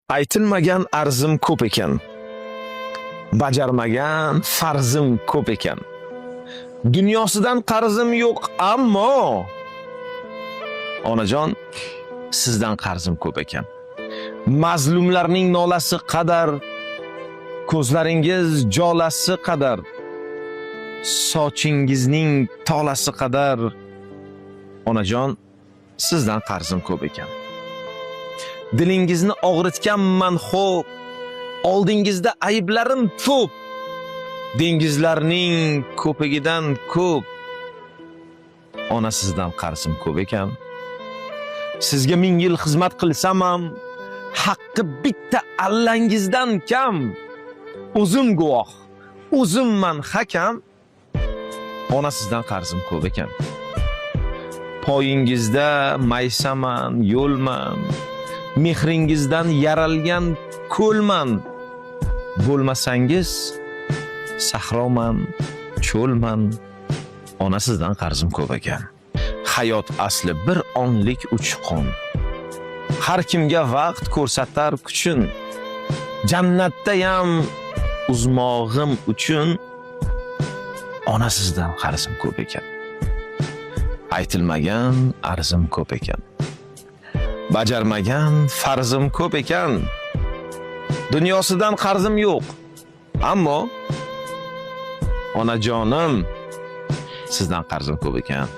Aytilmagan arzim ko'p ekan. Bajarmagan farzim ko'p ekan. Dunyosidan qarzim yo'q, ammo onajon, sizdan qarzim ko'p ekan. Mazlumlarning nolasi qadar, ko'zlaringiz jolasi qadar, sochingizning tolasi qadar, onajon, sizdan qarzim ko'p ekan. Dilingizni og'ritganman xo'p, oldingizda ayblarim ko'p. Dengizlarning ko'pigidan ko'p. Ona, sizdan qarzim ko'p ekan. Sizga ming yil xizmat qilsam ham, haqqi bitta allangizdan kam. O'zim guvoh, o'zimman hakam. Ona, sizdan qarzim ko'p ekan. Poyingizda maysaman, yo'lman. Mehringizdan yaralgan ko'lman. Bo'lmasangiz sahroman, cho'lman. Ona, sizdan qarzim ko'p ekan. Hayot asli bir onlik uchqun. Har kimga vaqt ko'rsatar kuchin. Jannatdayam uzmog'im uchun ona, sizdan qarzim ko'p ekan. Aytilmagan arzim ko'p ekan. Bajarmagan farzim ko'p ekan. Dunyosidan qarzim yo'q. Ammo onajonim, sizdan qarzim ko'p ekan.